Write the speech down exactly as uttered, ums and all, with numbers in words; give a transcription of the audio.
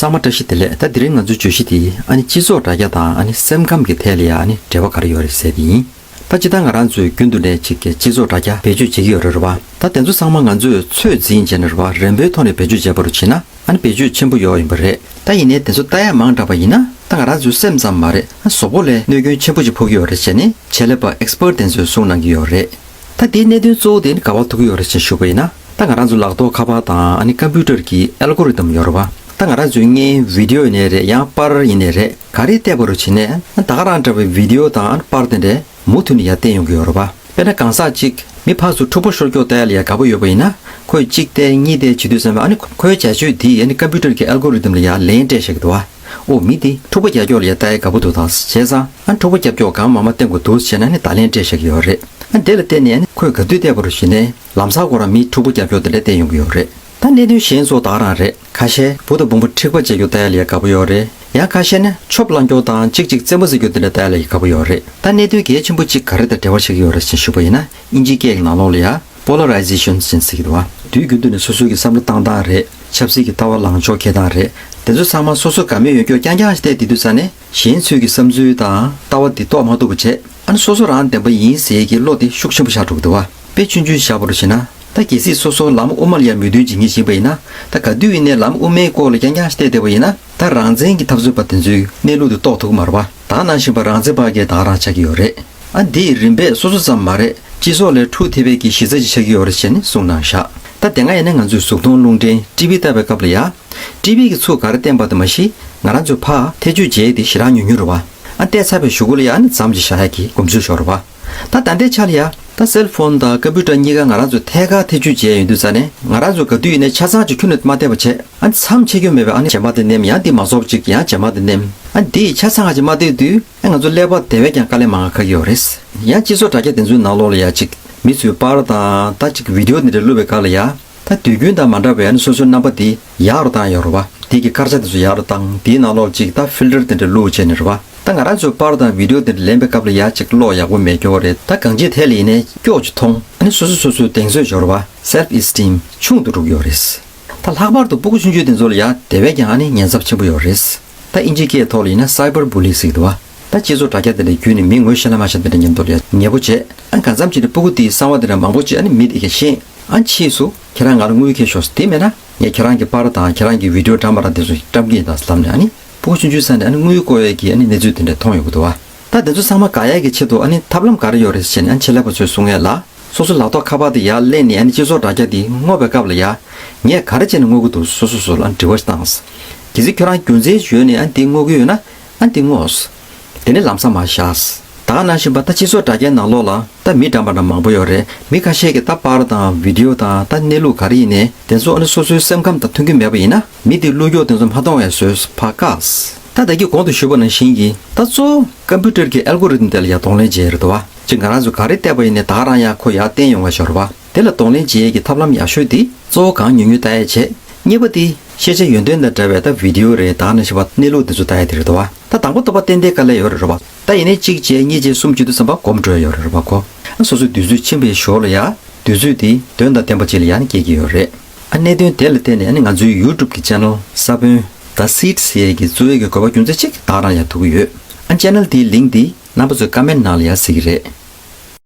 ཚང་མ་བཀྲ་ཤིས་བདེ་ལེགས། ད་དེ་རིང་ང་ཚོའི་བརྗོད་གཞི་དེ་ཨ་ནི་སྤྱི་ཚོགས་དྲ་རྒྱ་དང་ཨ་ནི་སེམས་ཁམས་ཀྱི་ཐད་ལ་ཡ་ཨ་ནི་འབྲེལ་བ་ག་རེ་ཡོད་རེད་ཟེར་དེ་ཡིན། ད་སྤྱིར་བཏང་ང་རང་ཚོས་རྒྱུན་དུ་ནས་ཅིག་གི་སྤྱི་ཚོགས་དྲ་རྒྱ་བེད་སྤྱོད་བྱེད་ཀྱི་ཡོད་རེད་རེད་བ། ད་དེ་ཚོ་ཚང་མ་ང་ཚོས་ཚོད་འཛིན་བྱས་ནས་རེད་བ། རན་པོའི་ཐོག་ནས་བེད་སྤྱོད་བྱས་པ་རུ་བྱས་ན་ཨ་ནི་བེད་སྤྱོད་ཆེན་པོ་ཡོད་ཡིན་པ་རེད། ད་ཡིན་ནའི་དེ་ཚོ་ལྟ་ཡ་མང་དྲགས་པ་ཡིན་ན་ད་ང་རང་ཚོའི་སེམས་ཙམ་མ་རེད། ཨ་གཟུགས་པོ་ལ་གནོད་སྐྱོན་ཆེན་པོ་ཞིག་ཕོག་གི་ཡོད་རེད་ཅེས་ནི་ཆེད་ལས་པ་ཨེག་སི་པར་ཊི་དེ་ཚོས་གསུངས་གནང་གི་ཡོད་རེད། ད་དེའི་གནད་དོན་གཙོ་བོ་དེ་ནི་ག་པར་ཐུག་གི་ཡོད་རེད་ཅེས་ཞུས་པ་ཡིན་ན། ད་ང་རང་ཚོའི་ལག་ཐོག་ཁ་པར་དང་ཨ་ནི་ཀམ་པུ་ཊར་གྱི་ཨལ་གོ་རི་དམ་ཡོད་རེད་བ། ད་ང་རང་ཚོའི་བརྙན་བི་ཌི་ཡོ་ཡིན་ནའི་རེད། ཡང་པར་ཡིན་ནའི་རེད། ག་རེ་བལྟས་པ་རུ་བྱས་ནས་ད་ག་རང་འདྲ་བའི་བི་ཌི་ཡོ་དང་ཨ་ནི་པར་དེ་འདྲས་མུ་མཐུད་ནས་ཡར་བསྟན་ཡོང་གི་ཡོད་རེད་བ། དཔེར་ན་གང་ཟག་ཅིག་མི་ཕར་ཚུར་འཁྲུག་པ་ཤོར་སྐྱོ་ལྟ་ཡ་ལ་ཡ་དགའ་པོ་ཡོད་པ་ཡིན་ན། ཁོས་གཅིག་བལྟས་གཉིས་བལྟས་བྱེད་དུས་ཙམ་པ་ཨ་ནི་ཁོའི་བྱ་སྤྱོད་དེས་ཨ་ནི་ཀམ་པུ་ཊར་གྱི་ཨལ་གོ་རི་དམ་ལ་ཡ་ལན་སྤྲད་བཞག་གི་འདུག་བ། ཨོ་མི་དེ་འཁྲུག་པ་རྒྱག་སྐྱོ་ལ་ཡ་ལྟ་ཡ་དགའ་པོ་འདུག་ད་བྱས་ཙང་ཨ་ནི་འཁྲུག་པ་རྒྱབ་སྐྱོ་གང་མང་མང་བསྟན་དགོས་འདུག་བྱས་ན་ཨ་ནི་ད་ལན་སྤྲད་བཞག་གི་ཡོད་རེད། ཨ་དེ་ལ་བརྟེན་ནས་ཨ་ནི་ཁོས་ག་དུས་བལྟས་པ་རུ་བྱས་ནས་ལམ་སང་ཁོ་རང་མི་འཁྲུག་པ་རྒྱབ་སྐྱོ་དེ་འདྲ་བསྟན་ཡོང་གི་ཡོད་རེད། ད་གནད་དོན་གཞན་ཚོ་ད་ག་རང་རེད། ཁ་ཤས་བུ་དང་བུ་མོ་འཁྲིག་པ་བྱེད་རྒྱུ་ལྟ་ཡ་ལ་ཡ་དགའ་པོ་ཡོད་རེད། ཡང་ཁ་ཤས་ནི་ཆོབ་བསླང་རྒྱུ་དང་གཅིག་གཅིག་རྩེད་མོ་རྩེ་རྒྱུ་དེ་འདྲ་ལྟ་ཡ་ལ་ཡ་དགའ་པོ་ཡོད་རེད། ད་གནད་དོན་གལ་ཆེན་པོ་གཅིག་ག་རེ་དང་འབྲེལ་བ་བྱེད་ཀྱི་ཡོད་རེད་ཅེས་ཞུས་པ་ཡིན་ན། དབྱིན་ཇིའི་སྐད་ཀྱི་ནང་ལོགས་ལ་ཡ་པོ་ལ་རའི་ཛེ་ཤན་ཟེར་གྱི་འདུག་བ། དུས་རྒྱུན་དུ་ནས་སོ་སོའི་གི་བསམ་བློ་བཏང་སྟངས་རེད། ཆབ་སྲིད་ཀྱི་ལྟ་བ་ལངས་ཕྱོགས་འཁྱེར་སྟངས་རེད། དེ་ཚོ་ཚང་མ་སོ་སོ་དགའ་མོས་ཡོད་སྐྱོ་རྐྱང་རྐྱང་ཞིག་བལྟས་བསྡད་དུས་ཙ་ནས་གཞན་ཚོའི་གི་བསམ་ཚུལ་དང་ལྟ་བ་འདི་རྟོགས་མ་ཐུབ་པ་བྱས། ཨ་ནི་སོ་སོ་རང་བདེན་པ་ཡིན་ཟེར་གྱི་བློ་དེ་ཤུགས་ཆེན་པོ་ཆགས་འགྲོ་གི་འདུག་བ། དཔེ་ཆུང་ཆུང་བཞག་པ་རུ་བྱས་ན། ད་གལ་སྲིད་སོ་སོ་ལམ་དབུ་མ་ལ་ཡ་མོས་མཐུན་བྱེད་མཁན་ཞིག་ཡིན་པ་ཡིན་ན། ད་ག་དུས་ཡིན་ནའི་ལམ་དབུ་མའི་སྐོར་ལ་རྐྱང་རྐྱང་ཞིག་བལྟས་བསྡད་པ་ཡིན་ན། ད་རང་བཙན་གྱི་འཐབ་རྩོད་པ་དེ་ཚོའི་གནས་ལུགས་དེ་རྟོགས་ཐུབ་ཀྱི་མ་རེད་བ། ད་ག་ནང་བཞིན་པ་རང་བཙན་པ་གས་ད་ག་རང་ཆགས་ཀྱི་ཡོད་རེད། ཨ་འདི་ཡི་རིམ་པས་སོ་སོ་ཙམ་མ་རེད། སྤྱི་ཚོགས་ལ་འཁྲུག་ཐེབས་པའི་གི་གཞི་རྩ་ཅིག་ཆགས་ཀྱི་ཡོད་རེད་ཅེས་ནི་གསུངས་གནང་བཞག་ད་དེ་སྔ་ཡིན་ན་ང་ཚོས་གཟུགས་མཐོང་རླུང་འཕྲིན་ཊི་ཝི་བལྟ་བའི་སྐབས་ལ་ཡ། ཊི་ཝི་གི་ཚུར་ག་རེ་བསྟན་པ་དེ་མ་གཞི་ང་རང་ཚོས་ཕར་ཐེ་བྱུས་བྱས་ཏེ་ཞེ་དྲག་ཉུང་ཉུང་རེད་བ། ཨ་བལྟས་ཚར་བའི་གཞུག་གུ་ལ་ཡ་ཨ་ནི་མཚམས་ཅིག་བཞག་ཡ་གི་གོམས་སྲོལ་ཤོར་བ། ད་ད་ལྟའི་ཆ་ལ་ཡ་ད་སེལ་ཕོན་དང་ཀམ་པུ་ཊར་གཉིས་ཀ་ང་རང་ཚོས་ཐད་ཀར་ཐེ་བྱུས་བྱས་ཡོང་དུས་ཙ་ནས་ང་རང་ཚོས་ག་དུས་ཡིན་ནའི་ཆ་ཚང་ཅིག་ཁྱོན་ནས་མ་བལྟས་པ་བྱས། ཨ་ནི་མཚམས་ཆད་སྐྱོན་མེད་པའི་ཨ་ནི་རྗེས་མ་དེ་མནན། ཡང་འདི་མ་རྫོགས་ཅིག་ཡང་རྗེས་མ་དེ་མནན། ཨ་ནི་འདི་ཡི་ཆ་ཚང་ཅིག་མ་བལྟས་དུས། ཨ་ང་ཚོ་ཀླད་པ་དེ་བས་ཀྱང་དཀའ་ལས་མང་བ་ཁག་ཡོད་རེད། ཡང་སྤྱི་ཚོགས་དྲ་རྒྱ་དེ་ཚོའི་ནང་ལོགས་ལ་ཡ་ཅིག་མི་ཚོའི་པར་དང་ད་ཅིག་བི་ཌི་ཡོ་དེ་འདྲ་བླུགས་པའི་སྐབས་ལ་ཡ། ད་དུས་རྒྱུན་དང་མ་འདྲ་བའི་ཨ་ནི་སོ་སོའི་རྣམ་པ་དེ་ཡག་རུ་བཏང་ཡོད་རེད་བ། དེ་གི་སྐར་ཆ་དེ་ཚོ་ཡག་རུ་བཏང་། དེའི་ནང་ལོགས་ཅིག་ད་ཕིལ་ཊར་དེ་འདྲ་བླུགས་བྱས་ནས་རེད་བ། ད་ང་རང་ཚོའི་པར་དང་བི་ཌི་ཡོ་དེ་འདྲ་ལེན་པའི་སྐབས་ལ་ཡ་ཅིག་བློ་ཡག་པོ་མེད་སྐྱོ་རེད། ད་གང་ཅིའི་ཐད་ལ་ཡིན་ནའི་སྐྱོ་ཅིག་མཐོང་། ཨ་ནི་སོ་སོ་སོ་སོའི་གདེང་ཚོད་འབྱོར་བ། སེལ་ཕི་ཨེ་སི་ཊིམ་ཆུང་དུ་འགྲོ་གི་ཡོད་རེད། ད་ལྷག་པར་དུ་སྤུ་གུ་ཆུང་ཆུང་དེ་ཚོ་ལ་ཡ་དེ་བས་ཀྱང་ཨ་ནི་ཉེན་ཚབས་ཆེན་པོ་ཡོད་རེད། ད་དབྱིན་ཇིའི་སྐད་ཐོག་ལ་ཡིན་ན་སའི་བར་བུ་ལི་ཟེར་གྱི་འདུག་བ། ད་སྤྱི་ཚོགས་དྲ་རྒྱ་དེ་འདྲ་བརྒྱུད་ནས་མི་ངོ་ཤེས་ན་མ་ཤེས་དེ་འདྲ་མཉམ་དུ་ལ་ཡ་ཉེ་པོ་བྱས། ཨ་གང་འཚམ་ཅིག་ནས་སྤུ་གུ་དེའི་གསང་བ་དེ་འདྲ་མང་པོ་ཅིག་ཨ་ནི་མི་དེ་གས་ཤེས། ཨ་ཕྱིས་སུ་ཁྱེད་རང་ང་ལ་དངུལ་ཁྱེར་ཤོག་ཟེར། དེ་མེད་ན་ངས་ཁྱེད་རང་གི་པར་དང་ཁྱེད་རང་གི་བི་ཌི་ཡོ་འདྲ་མི་འདྲ་དེ་ཚོ་བཀྲམ་གྱི་ཡིན་ད་ཟེར་ལབ་ནས་ཨ་ནི་སྤུ་གུ་ཆུང་ཆུང་ས་ནས་ཨ་ནི་དངུལ་དགོས་ཡས་ཀྱི་ཨ་ནི་གནས་ཚུལ་དེ་འདྲ་མཐོང་ཡོང་གི་འདུག་བ། ད་དེ་ཚོ་ཚང་མ་དགག་ཡས་ཀྱི་ཆེད་དུ་ཨ་ནི་ཐབས་ལམ་ག་རེ་ཡོད་རེད་ཟེར་ནས་ཨ་ནི་ཆེད་ལས་པ་ཚོས་གསུང་ཡས་ལ། སོ་སོ་ལག་ཐོག་ཁ་པར་དེ་ཡར་གླན་ནས་ཨ་ནི་སྤྱི་ཚོགས་དྲ་རྒྱ་དེ་སྔོག་པའི་སྐབས་ལ་ཡ། ངས་ག་རེ་བྱས་ནས་སྔོག་གི་འདུག་སོ་སོ་སོ་ལ་ཨ་ནི་དྲི་བ་ཞིག་བཏང་། གལ་སྲིད་ཁྱོད་རང་རྒྱུ་མཚན་ཞིག་ཡོད་ནས་ཨ་ནི་དེ་སྔོག་གི་ཡོད་ན་ཨ་ནི་དེ་སྔོག་དེ་ནས་ལམ་སང་མར་བཞག་ད་ག་ནང་བཞིན་པ་ད་སྤྱི་ཚོགས་དྲ་རྒྱའི་ནང་ལོགས་ལ་ད་མི་འདྲ་མི་འདྲ་མང་པོ་ཡོད་རེད། མི་ཁ་ཤས་ཀྱིས་ད་པར་དང་བི་ཌི་ཡོ་དང་ད་གནས་ལུགས་ག་རེ་ཡིན་ནའི་དེ་ཚོ་ཨ་ནི་སོ་སོའི་སེམས་ཁམས་དང་མཐུན་གྱི་མེད་པ་ཡིན་ན་མི་དེ་བློ་ཁོག་དེ་ཚོ་མ་གཏོང་བའི་བཟོས་ཕར་བཀག་ད་ད་གིན་གོང་དུ་ཞུས་པ་ནང་བཞིན་གྱི་ད་གཙོ་བོ་ཀམ་པུ་ཊར་གྱི་ཨལ་གོ་རི་དམ་དེ་ལ་ཡ་གདོང་ལེན་བྱས་རེད་དོ་བ། ཅིག་ང་རང་ཚོ་ག་རེ་བལྟས་པ་ཡིན་ནའི་ད་ག་རང་ཡ་ཁོ་ཡར་བསྟན་ཡོང་བ་ཤོར་བ། དེ་ལ་གདོང་ལེན་བྱེད་ཡས་ཀྱི་ཐབས་ལམ་ཡག་ཤོས་དེ་གཙོ་བོ་གང་ཉུང་ཉུང་ལྟ་ཡས་བྱས། གཉིས་པ་དེ་ཤེས་བྱ་ཡོན་ཏན་དང་འདྲ་བའི་ད་བི་ཌི་ཡོ་རེད། ད་ག་ནང་བཞིན་པ་གནས་ལུགས་དེ་ཚོ་ལྟ་ཡས་དེ་རེད་དོ་བ། ད་དང་པོ་ཐོབ་པ་ཏན་ཏན་དཀའ་ལས་ཡོད་རེད་རོ་བ། ད་ཡིན་ནའི་གཅིག་བྱས་གཉིས་བྱས་གསུམ་བྱེད་དུས་ཙམ་པ་གོམས་འགྲོ་ཡས་ཡོད་རེད་རོ་བ་ཁོ། ཨ་སོ་སོའི་དུས་ཚོད་ཕྱིན་པའི་ཞོར་ལ་ཡ་དུས་ཚོད་དེ་དོན་དང་ལྡན་པ་ཅིག་ལ་ཡ་ནི་སྐྱེལ་གྱི་ཡོད་རེད། ཨ་གནད་དོན་དེ་ལ་བརྟེན་ནས་ཨ་ནི་ང་ཚོའི་ཡུ་ཊུབ་ཀྱི་ཆེ་ནལ་ས་བོན་The Seed ཟེར་ཡས་ཀྱི་བཙུགས་ཡས་ཀྱི་དགོས་པ་རྒྱུ་མཚན་གཅིག་ད་ག་རང་ཡ་ཐུག་གི་ཡོད། ཨ་ཆེ་ནལ་དེའི་ལིང་ཀི་དེ་རྣམ་པ་ཚོའི་ཀོ་མེན་ཊི་ནང་ལ་ཡ་གཟིགས་ཀྱི་རེད།